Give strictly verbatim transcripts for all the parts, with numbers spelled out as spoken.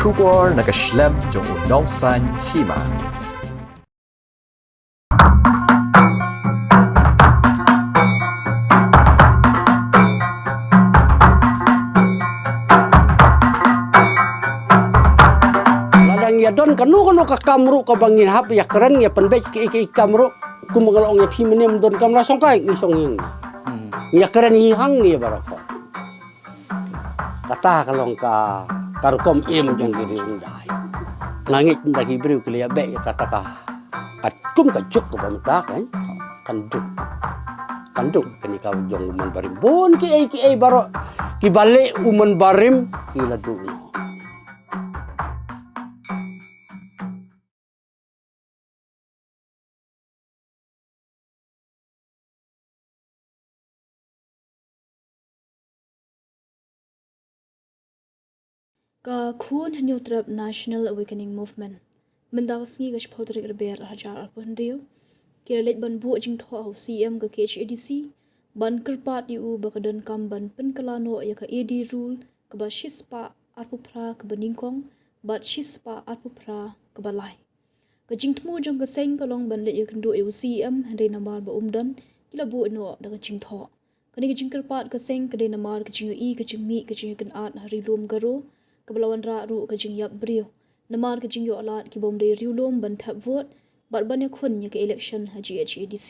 Khubor na ka shlem jong u nongsaiñ hima. Lada ngi ïa don kano kano ka kam ruh kaba ngin hap ïa kren ïa pynbeit ki, ki kam ruh, kumba nga la ong ïa phi mynne, ym don kamra shongkai ngi shong ïing. Hmm. Ngi ïa kren hi hangne baroh. Kata ka long ka, ka rukom im jong ki briew. Nga ngeit ynda ki briew ki la ïa beh ïa kata ka, ka kum ka juk kaba mynta kan, kan duk. Kan duk kane ka jong u Manbarim. Bun kiei kiei baroh kiba leh u Manbarim ki la duh noh. Ka Khun Hynñiewtrep National Awakening Movement, mynta ka sngi ka shiphew tarik Rber ar hajar arphew hynriew, ki la leit ban buh jingthoh ha u C E M ka K H A D C, ban kyrpad ïa u ba ka donkam ban pynkylla noh ïa ka A D rule kaba shispah arphew phra kaba nyngkong bad shispah arphew phra kaba lai. Ka jingthmu jong ka seng ka long ban leit ïakynduh ïa u C E M, hynrei namar ba um don, ki la buh noh da ka jingthoh. Kane ka jingkyrpad ka seng ka dei namar ka jingïohi ka jingmih ka jingïakynad ha Ri Lum Garo, kaba la wanrah ruh ka jingïap briew namar ka jingïoh lad ki bym dei riewlum ban thep vote bad ban ïakhun ïa ka election ha G H A D C.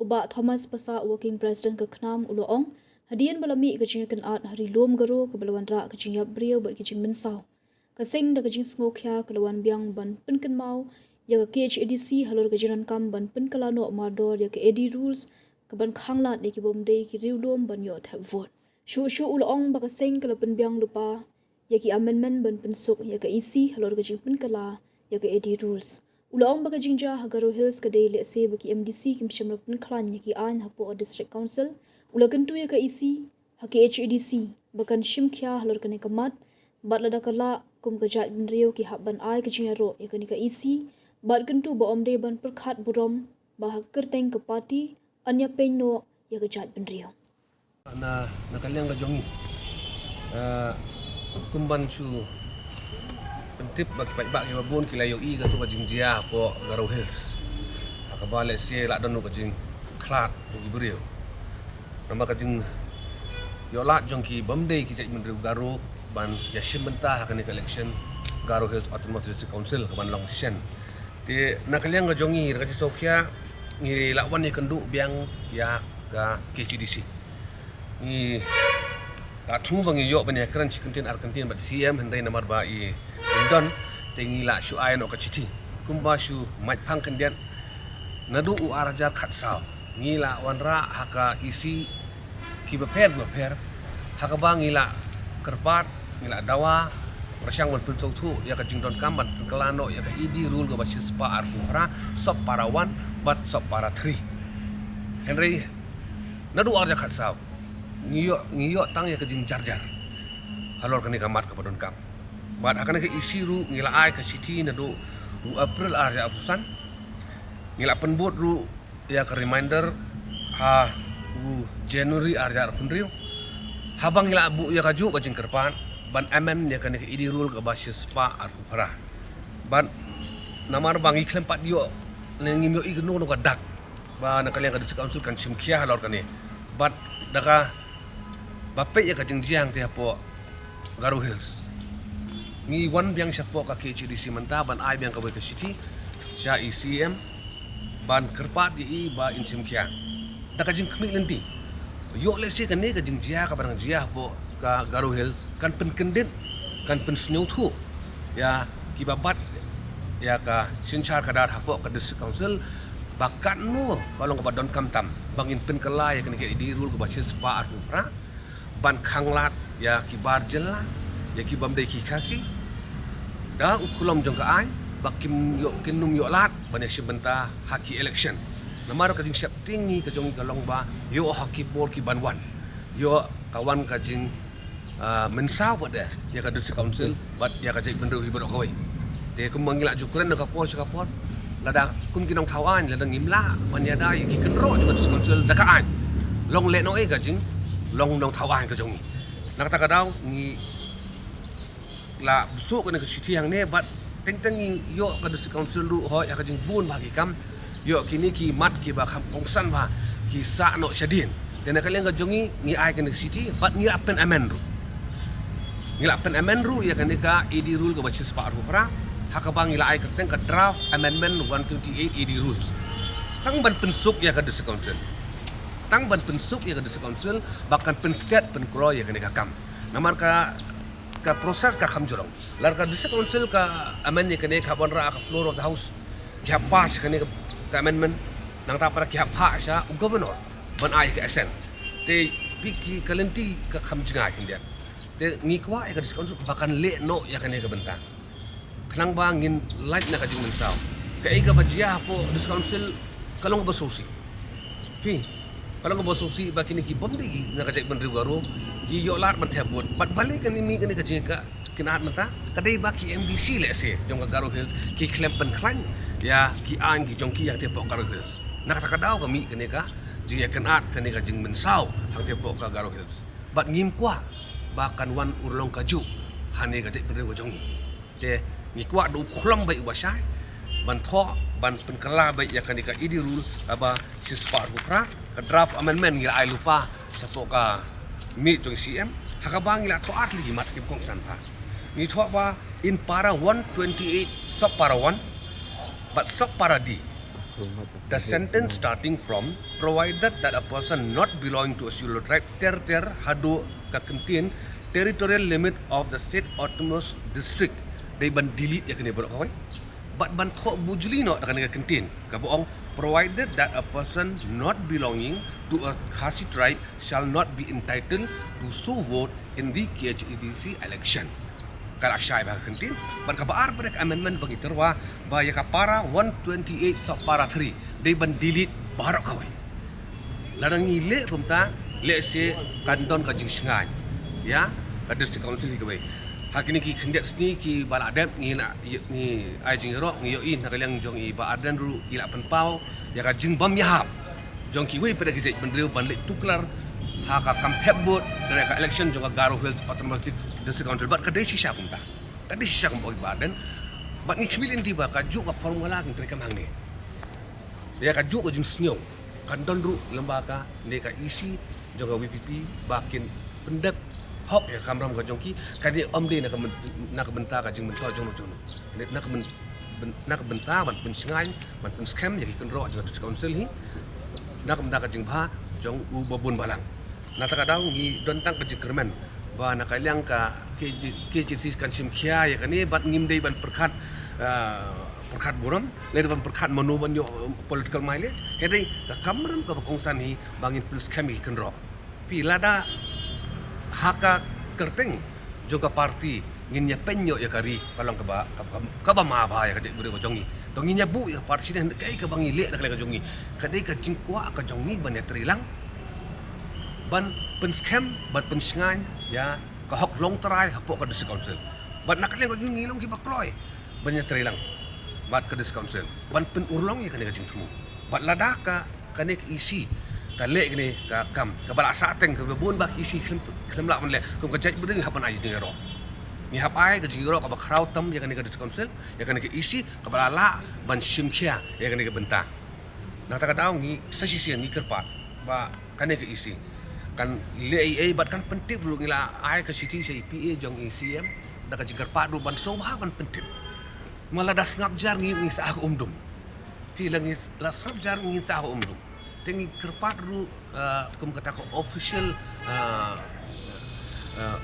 U Bah Thomas Passah, Working President ka KHNAM, u la ong, hadien ba la mih ka jingïakynad ha Ri Lum Garo kaba la wanrah ka jingïap briew bad ka jingmynsaw, ka seng da ka jingsngewkhia ka la wan biang ban pynkynmaw ïa ka K H A D C halor ka jingdonkam ban pynkylla noh mardor ïa ka A D rules, kaban khanglad ïa ki bym dei ki riewlum ban ïoh thep vote. Shuh shuh u la ong ba ka seng ka la pynbiang lypa ïa ki amendment ban pynsuk ïa ka E C halor ka jingpynkylla ïa ka A D rules. U la ong ba ka jingjia ha Garo Hills ka dei lehse ba ki M D C kim shym la pynkhlaiñ ïa ki aiñ hapoh ka District Council. U la kyntu ïa ka E C ha K H A D C ba kan shim khia halor kane ka mat, bad lada ka lah kum ka jaitbynriew ki hap ban ai ka jingïaroh ïa kane ka E C, bad kyntu ba ym dei ban pyrkhat burom ba ha ka kyrteng ka party yn ïapeiñ noh ïa ka jaitbynriew. Na, na ka liang ka jong ngi, eh, kum ban shu pyntip ba ki paidbah kiba bun ki la ïohi kato ka jingjia hapoh Garo Hills, ha kaba lehse la don ka jingkhlad jong ki briew. Namar ka jingïoh lad jong ki bym dei ki jaitbynriew Garo ban ïashim bynta ha kane ka election Garo Hills Autonomous District Council kaban long shen. Te na ka liang ka jong ngi, ka jingsngewkhia, ngi la wan ïakynduh biang ïa ka K H A D C. Ngi la thmu ba ngi ïoh ban ïakren shi kyntien ar kyntien bad C E M, hynrei namar ba i im don, te ngi la shu ai noh ka shithi. Kumba shu mait phang khyndiat, naduh u ar hajar khatsaw ngi la wanrah ha ka E C kiba pher kiba pher, ha kaba ngi la kyrpad, ngi la dawa pyrshang ban pynsngewthuh ïa ka jingdonkam ban pynkylla noh ïa ka A D rule kaba shispah arphew phra, sub para one bad sub para three. Hynrei naduh ar hajar khatsaw ngi ïoh, ngi ïoh tang ïa ka jingjarjar halor kane ka mat kaba donkam. Bad ha kane ka E C ruh ngi la ai ka shithi naduh u April ar hajar arphew san. Ngi la pynbud ruh ïa ka reminder ha u January ar hajar arphew hynriew, haba ngi la buh ïa kajuh ka jingkyrpad ban amend ïa kane ka A D rule kaba shispah arphew phra. Bad namar ba ngi khlem pat ïoh ne ngim ïohi kano kano ka dak ba na ka liang ka District Council kan shim khia halor kane. Bad da kaba peit ïa ka jingjia te hapoh Garo Hills, ngi wan biang shapoh ka K H A D C mynta ban ai biang kawei ka shithi sha i C E M ban kyrpad ïa i ba in shim khia da ka jingkhmih lynti. Ïoh lehse kane ka jingjia kaba dang jia hapoh ka Garo Hills kan pynkyndit, kan pynsngewthuh ïa kiba bat ïa ka synshar khadar hapoh ka District Council ba katno ka long kaba donkam tam ba ngin pynkylla ïa kane ka A D rule kaba shispah arphew phra ban khanglad ïa ki bar jylla, ïa ki bym dei ki Khasi da u khulom jong ka aiñ ba kim ïoh, kin nym ïoh lad ban ïashim bynta ha ki election. Namar ka jingsheptieng ngi ka jong ngi ka long ba ïoh ha ki por ki ban wan, ïoh ka wan ka jing, ah, mynsaw pat de ïa ka District Council bad ïa ka jaitbynriew hi baroh kawei. Te kumba ngi la ju kren na ka por sha ka por, lada kum ki nongthaw aiñ lada ngim lah ban ïada ïa ki kynroh jong ka District Council da ka aiñ, long lehnohei ka jinglong nongthaw aiñ ka jong ngi. Na kata ka daw ngi la bsuk kane ka shithi hangne, bad teng teng ngi ïoh ka District Council ruh hoi ha ka jingbun bha ki kam, ïoh kine ki mat kiba kham kongsan bha ki sah noh shadien. Te na ka liang ka jong ngi, ngi ai kane ka shithi bad ngi la pyn amend ruh. Ngi la pyn amend ruh ïa kane ka A D rule kaba shispah arphew phra, ha kaba ngi la ai kyrteng ka draft amendment one twenty-eight A D rules. Tang ban pynsuk ïa ka District Council. Tang ban pynsuk ïa ka District Council ba kan pynstet pynkroi ïa kane ka kam. Namar ka ka process ka kham jrong. Lada ka District Council ka amend ïa kane, ka hap wanrah ha ka floor of the house, ki hap pass ïa kane ka, ka amendment, nangta pat ki hap phah sha u Governor ban ai ka assent. Te phi, ki ka lynti ka kham jngai khyndiat. Te ngi kwah ïa ka District Council ba kan leh noh ïa kane ka bynta, khnang ba ngin lait na ka jingmynsaw. Kaei kaba jia hapoh District Council ka long kaba sngewsih. Phi, ka long kaba sngewsih ba kine ki bym dei ki na ka jaitbynriew Garo ki ïoh lad ban thep vote. Bad balei kane, mih kane ka jingkynad, kynad mynta? Ka dei ba ki M D C lehse jong ka Garo Hills ki khlem pynkhlaiñ ïa ki aiñ ki jong ki hangtei hapoh Garo Hills. Na kata ka daw ka mih kane ka jingkynad, kane ka jingmynsaw hangtei hapoh ka Garo Hills. Bad ngim kwah ba kan wan urlong kajuh ha kane ka jaitbynriew ka jong ngi. Te ngi kwah da u khlem beit uba shai ban thoh, ban pynkylla beit ïa kane ka A D rule kaba shispah arphew phra, ka draft amendment ngi la ai lypa shapoh ka miet jong C M, ha kaba ngi la thoh ar tylli ki mat kiba kongsan bha. Ngi thoh ba in para one twenty-eight, sub para one bad sub para D, the sentence starting from, "Provided that a person not belonging to a scheduled tribe," ter ter haduh ka kyntien, "territorial limit of the said autonomous district," dei ban delete ïa kane baroh kawei. Bad ban thoh bujli noh da kane ka kyntien kaba ong, "Provided that a person not belonging to a Khasi tribe shall not be entitled to so vote in the K H A D C election." Ka la shai bha ka kyntien. Bad kaba ar pat ka amendment ba ngi tyrwa, ba ïa ka para one twenty-eight sub para three dei ban delete baroh kawei. Lada ngi leh kumta, lehse kan don ka jingshngaiñ ïa ka District Council hi kawei. Ha kine ki khyndiat sngi kiba la dep ngi na, ngi ai jingïaroh, ngi ïohi na ka liang jong i Bah Ardent ruh i la pynpaw ïa ka jingbym ïahap jong kiwei pat ki jaitbynriew ban leit tuklar ha ka kam thep vote ha ka election jong ka Garo Hills Autonomous District Council. Bad ka dei shisha kumta. Ka dei shisha kumta, i Bah Ardent. Bad ngi khmih lynti ba kajuh ka formula kan treikam hangne. Ïa kajuh ka jingsngew kan don ruh lyngba kane ka E C jong ka V P P ba kin pyndep hok ïa ka kamram ka jong ki, kane ym dei na ka byn-, na ka bynta ka jingmyntoi jong no jong no. Na ka byn-, byn-, na ka bynta ban pynshngaiñ, ban pynskhem ïa ki kynroh jong ka District Council hi na ka bynta ka jingbha jong u babun balang. Na kata ka daw ngi don tang ka jingkyrmen ba na ka liang ka K J, K J D C kan shim khia ïa kane, bad ngim dei ban pyrkhat, ah, pyrkhat burom, lane ban pyrkhat mano ban ïoh, um, political mileage. Hynrei ka kamram kaba kongsan hi ba ngin pynskhem ïa ki kynroh. Phi, lada ha ka kyrteng jong ka party ngin ïa pynïoh ïa ka ri, ka long kaba, kaba, kaba, kaba ma bha ïa ka jaitbynriew ka jong ngi. To ngin ïa buh ïa ka party ne, kaei kaba ngi leh na ka liang ka jong ngi? Ka dei ka jingkwah ka jong ngi ban ïatreilang, ban pynskhem, ban pynshngaiñ ïa ka hok longtrai hapoh ka District Council. Bad na ka liang ka jong ngi long kiba kloi ban ïatreilang bad ka District Council ban pynurlong ïa kane ka jingthmu. Bad lada ka, kane ka E C ka leh kane ka kam kaba la sah teng, kaba bun bah ka E C khlem, khlem lah ban leh, kum ka jaitbynriew ngi hap ban ai jingïaroh. Ngi hap ai ka jingïaroh kaba khraw tam ïa kane ka District Council, ïa kane ka E C kaba la lah ban shim khia ïa kane ka bynta. Na kata ka daw ngi sa shisien ngi kyrpad ba kane ka E C kan leh ei ei bad kan pyntip ruh. Ngi la ai ka shithi sha i P A jong i C M da ka jingkyrpad ruh ban sngewbha ban pyntip. Ma lada sngap jar ngi, ngi sah ha ka umdum. Phi, la ngi s-, la sngap jar ngin sah ha ka umdum. Te ngi kyrpad ruh, eh, kum kata ka official, eh, eh,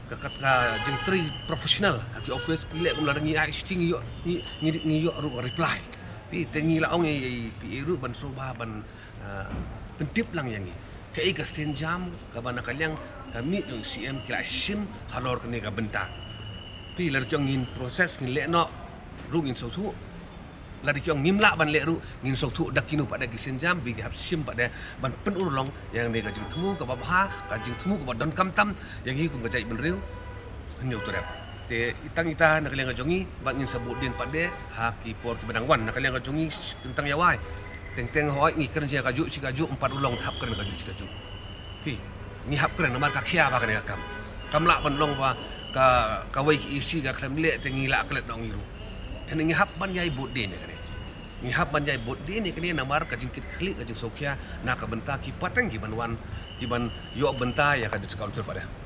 ka, ka, ka jingtrei professional ha ki office ki leh, kum lada ngi ai shithi ngi ïoh, ngi, ngi, ngi ïoh ruh ka reply. Phi, te ngi la ong ïa i P A ruh ban sngewbha ban, eh, pyntip lang ïa ngi kaei ka sienjam kaba na ka liang ka miet jong i C M ki la shim halor kane ka bynta. Phi, lada ki ong ngin process, ngin leh noh ruh ngin sngewthuh. Lada ki ong ngim lah ban leh ruh ngin sngewthuh da kino pat de ki sienjam ba ki hap shim pat de ban pynurlong ïa kane ka jingthmu kaba bha, ka jingthmu kaba donkam tam ïa ngi kum ka jaitbynriew Hynñiewtrep. Te tang ita na ka liang ka jong ngi bad ngin sa bud dien pat de ha ki por kiba dang wan. Na ka liang ka jong ngi kyntang ïa wai, teng teng hoi ngi kren shi kajuh shi kajuh, ym pat urlong te hap kren kajuh shi kajuh. Phi, ngi hap kren namar ka khia bha kane ka kam. Kam lah ban long ba ka kawei ka issue ka khlem leh te ngi la klet noh ngi ruh. Te ngi hap ban ïai bud dien ïa kane. Ngi hap ban ïai bud dien ïa kane namar ka jingkitkhlieh ka jingsngewkhia na ka bynta ki pateng ki ban wan ki ban ïoh bynta ïa ka District Council pat de.